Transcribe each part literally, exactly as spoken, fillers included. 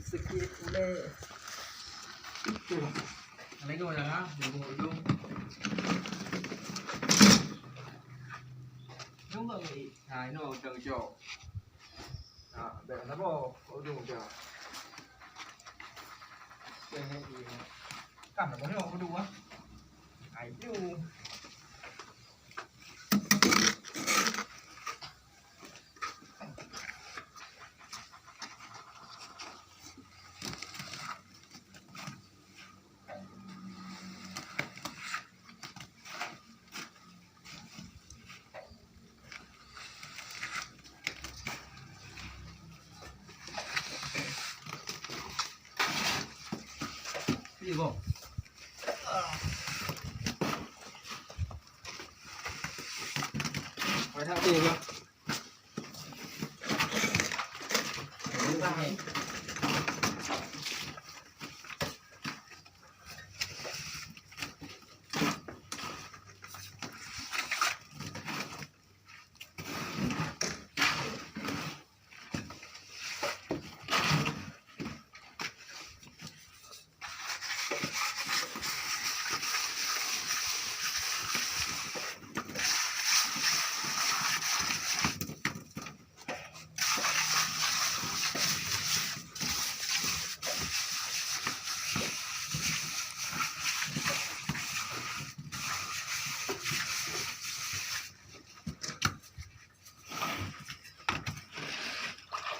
Sikit ulèe. Lego dah ha, lego ujong. Ujong kau ni. Ha, ino ujong-ujong. Ha, bèk saboh ujong ujong. Kan saboh nyoe kedua. Ayo. Iya, Bang. Banyak tu, Bang.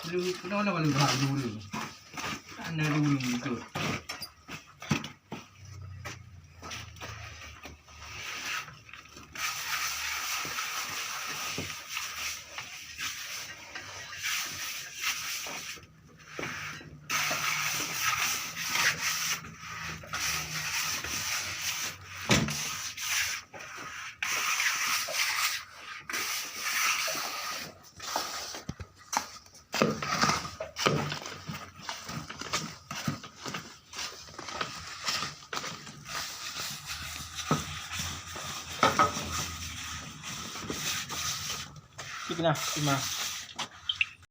Lu, kenapa nama lu tak dulu? Kan ada dulu gitu. Cik nah, cik nah.